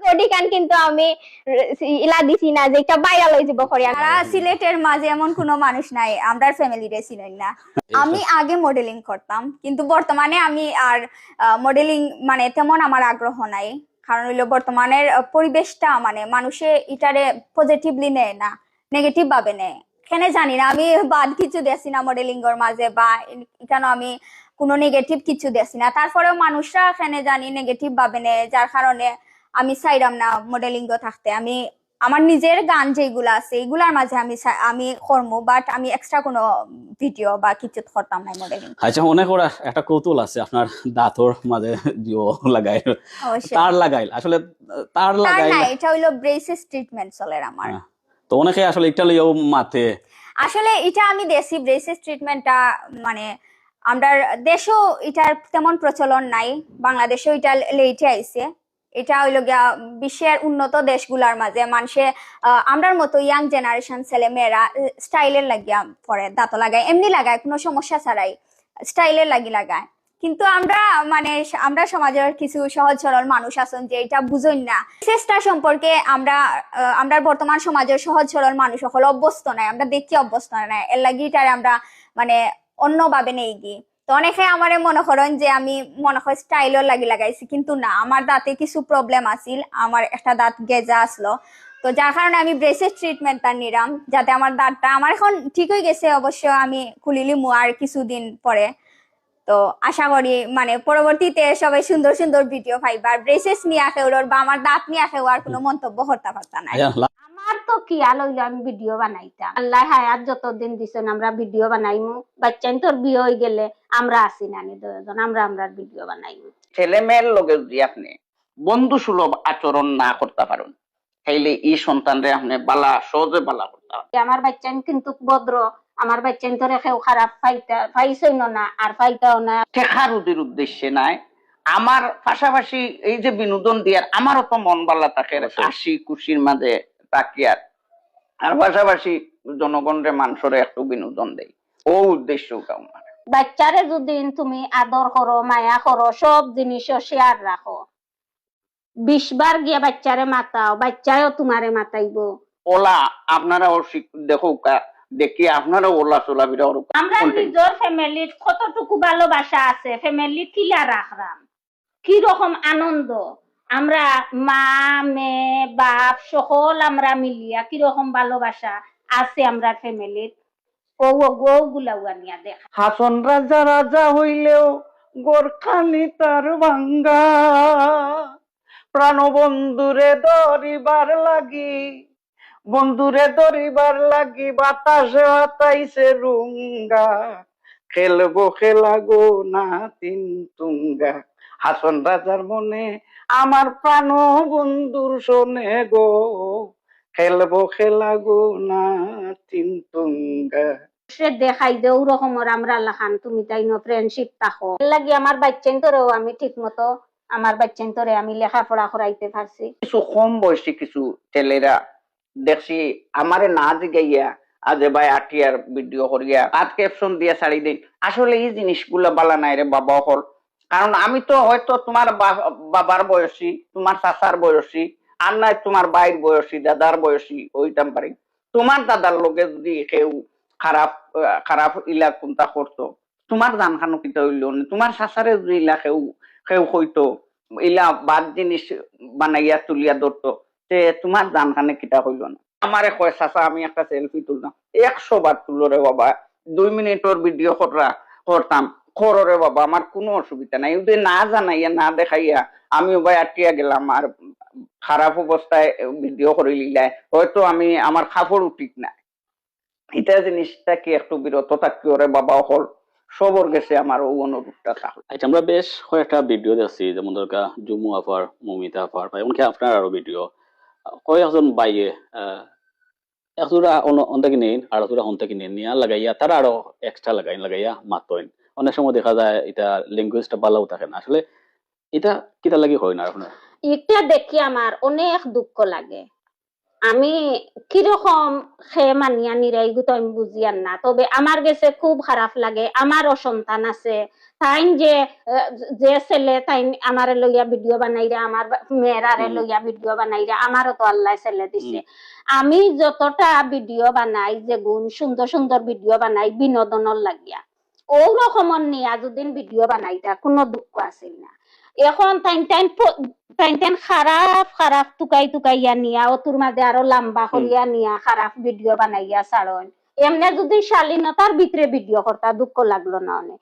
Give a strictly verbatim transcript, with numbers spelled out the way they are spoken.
বডি কান কিন্তু আমি ইলা দিছি না যে এটা ভাইরাল হয়ে যাব করিয়া। সারা সিলেটের মাঝে এমন কোনো মানুষ নাই আমরার ফ্যামিলিরে চিনইন না। আমি আগে মডেলিং করতাম, কিন্তু বর্তমানে আমি আর মডেলিং মানে তেমন আমার আগ্রহ নাই। কারণ হইলো বর্তমানের আহ, পরিবেশটা মানে মানুষে ইটারে পজিটিভলি নেয় না, নেগেটিভ ভাবে নেয়। কেনে জানি না, আমি বাদ কিছু দেখছি না মডেলিং এর মাঝে বা এখানে আমি কোনো নেগেটিভ কিছু দেখছি না। তারপরেও মানুষরা কেনে জানি নেগেটিভ ভাবে নেয়, যার কারণে আমি চাইরাম না মডেলিং থাকতে। আমি আমার নিজের গান যেগুলা আছে এগুলার মাঝে আমি চা- আমি করমু, বাট আমি এক্সট্রা কোনো ভিডিও বা কিছু করতাম না মডেলিং। আচ্ছা, অনেক ওরা একটা কৌতূহল আছে আপনার দাঁতর মাঝে দিও লাগাইল, অবশ্যই। তার লাগাইল আসলে, তার তার লাগাইল না, এটা হইলো ব্রেসেস ট্রিটমেন্ট চলের আমার। হ্যাঁ। তো অনেকে আসলে একটা লইয়াও মাতে। আসলে এটা আমি দেশি ব্রেসেস ট্রিটমেন্টটা মানে আমরার দেশেও এটার তেমন প্রচলন নাই, বাংলাদেশেও এটা লেটে আইছে। এটা হইলো গিয়া বিশ্বের উন্নত দেশগুলার মাঝে মানুষে আহ, আমরার মতো ইয়াং জেনারেশন ছেলে মেয়েরা স্টাইলের লাগিয়া পরে দাঁত লাগায়, এমনি লাগায় কোনো সমস্যা ছাড়াই, স্টাইলের লাগি লাগায়। কিন্তু আমরা মানে স- আমরা সমাজের কিছু সহজ সরল মানুষ আছেন যে এটা বুঝইন না। ব্রেসেসটা সম্পর্কে আমরা আহ, আমরা বর্তমান সমাজের সহজ সরল মানুষ সকল অভ্যস্ত নাই, আমরা দেখি অভ্যস্ত নাই, এর লাগি এটারে আমরা মানে অন্যভাবে নেই কি। তো অনেকে আমারে মনে করেন যে আমি মনে হয় স্টাইলর লাগি লাগাইছি, কিন্তু না, আমার দাঁতে কিছু প্রবলেম আছিল, আমার একটা দাঁত গেজা আসলো, তো যার কারণে আমি ব্রেসেস ট্রিটমেন্টটা নিলাম যাতে আমার দাঁতটা আমার এখন ঠিক হয়ে গেছে। অবশ্য আমি খুলিলিমু আর কিছুদিন পরে। তো আশা করি মানে পরবর্তীতে সবাই সুন্দর সুন্দর ভিডিও পাইবা। ব্রেসেস নিয়া কেউরর বা আমার দাঁত নিয়া কেউ আর কোনো মন্তব্য করতে পারতা নাই। আচ্ছা, লা- আমার তো খিয়াল হইলো আমি ভিডিও বানাইতাম, আল্লাহ হায়াত যতদিন দিছেন আমরা ভিডিও বানাইমু। বাচ্চাইন্তর বিয়ে হয়ে গেলে আমরা আছি নানি দুজন, আমরা আমরার ভিডিও বানাইমু। ছেলে মেয়ের লগে যদি আপনি বন্ধু সুলভ আচরণ না করতে পারেন, তাইলে এই সন্তানরে আপনি বালা সহজে বালা করতে পারেন। আমার বাচ্চাইন কিন্তু ভদ্র, আমার বাচ্চাইন্তরে কেউ খারাপ পাইতা পাইছইন না আর পাইতাও না। টেকা রুজির উদ্দেশ্যে নাই, আমার পাশাপাশি এই যে বিনোদন দিয়ার আমারও তো মন বালা থাকে, অবশ্যই। হাসি খুশির মাঝে থাকিয়ার, আর পাশাপাশি জনগণরে মানুষরে একটু বিনোদন দেই, ও উদ্দেশ্য আমার। বাচ্চারে যদি তুমি আদর করো, মায়া করো, সব জিনিসও শেয়ার রাখো, বিশ বার গিয়া বাচ্চারে মাতাও, বাচ্চায়ও তোমারে মাতাইবো। ওলা আপনারা ও শিখ- দেখুক, আ, দেখি আপনারা ওলা চলাফেরা করুক। আমরা কোনটাই? নিজের ফ্যামিলির কতটুকু ভালোবাসা আছে, ফ্যামিলি কিলা রাখরাম, কি রকম আনন্দ, আমরা মা, মেয়ে, বাপ সকল আমরা মিলিয়া কি রকম ভালোবাসা আছে আমরার ফ্যামিলির, ও ও গো গুলাও আনিয়া দেখা। হাসন রাজা রাজা হইলেও গোরখানি তার ভাঙ্গা, প্রাণবন্ধুরে ধরিবার লাগি, বন্ধুরে ধরিবার লাগি বাতাসে হাতাইছে রুঙ্গা, খেলবো খেলা গো না তিন তুঙ্গা। হাসন রাজার মনে আমার প্রাণ বন্ধুর শোনে গো, খেলবো খেলা গো না তিন তুঙ্গা। সে দেখাই যে ও রকমর আমরা লাখান তুমি তাই ন ফ্রেন্ডশিপ থাকো। এর লাগি আমার বাচ্চাইন্তরেও আমি ঠিক মতো আমার বাচ্চাইন্তরে আমি লেখাপড়া করাইতে পারছি। কিছু কম বয়সী কিছু ছেলেরা দেখছি আমারে না জিগাইয়া আজ ভাই আটিয়ার ভিডিও করিয়া আত ক্যাপশন দিয়া ছাড়ি দেন। আসলে এই জিনিসগুলা বালা নাই রে বাবা অকল। কারণ আমি তো হয়তো তোমার বা- বাবার বয়সী, তোমার চাচার বয়সী, আর নাই তোমার ভাইর বয়সী, দাদার বয়সী হইতাম পারি। তোমার দাদার লগে যদি কেউ খারাপ আহ, খারাপ ইলা কুন্তা করতো, তোমার জানখানো কিতা হইল নি? তোমার চাচারে যদি ইলা কেউ কেউ হইতো, ইলা বাদ জিনিস বানাইয়া তুলিয়া ধরতো, তে তোমার জানখানে কিতা হইল না? আমারে কয়, "চাচা, আমি একটা সেলফি তুলতাম।" একশো বার তুলো রে বাবা, দুই মিনিটর ভিডিও কররা করতাম, করো রে বাবা, আমার কোনো অসুবিধা নাই। ওদের না জানাইয়া না দেখাইয়া আমি ওবায় আটিয়া গেলাম, আর খারাপ অবস্থায় ভিডিও করে লিলায়, হয়তো আমি আমার কাপড়ও ঠিক নাই। এটা জিনিসটা কি একটু বিরত থাকিও রে বাবা অকল, সবর গেছে আমার ও অনুরোধটা থাকলো। আচ্ছা, আমরা বেশ কয়েকটা ভিডিও দেখছি, যেমন দরকার জুমু আফার, মমিতা আফার, বা এমনকি আপনার আরো ভিডিও, কয়েকজন বাইয়ে আহ, এক জোড়া অন- অন্তাকি নেইন, আর এক জোড়া অন্তাকি নেইন, নিয়া লাগাইয়া, তারা আরো এক্সট্রা লাগাইন, লাগাইয়া মাতইন। অনেক সময় দেখা যায় এটা ল্যাঙ্গুয়েজটা ভালাও থাকে না। আসলে এটা কিতা লাগি হয় না আপনার? এটা দেখি আমার অনেক দুঃখ লাগে। আমি কিরকম খে মানিয়া নিরা ইগু তো আমি বুঝিয়ার না, তবে আমার গেছে খুব খারাপ লাগে। আমারও সন্তান আছে, তাইন যে, আহ, যে ছেলে তাইন আমারে লইয়া ভিডিও বানাইরা, আমার বা-, মেয়েরারে হুম। লইয়া ভিডিও বানাইরা, আমারও তো আল্লাহ ছেলে দিছে। হুম। আমি যতটা ভিডিও বানাই, যেগুন সুন্দর সুন্দর ভিডিও বানাই বিনোদনর লাগিয়া, ও রকমর নিয়া যদিন ভিডিও বানাইতা, কোনো দুঃখ আছিল না। এখন তাইন তাইন প-, তাইন তাইন খারাপ খারাপ তুকাই তুকাইয়া নিয়া, অতুর মাঝে আরো লম্বা হুম। করিয়া নিয়া খারাপ ভিডিও বানাইয়া ছাড়ইন। এমনে যদি শালীনতার ভিতরে ভিডিও করতা, দুঃখ লাগলো না অনে।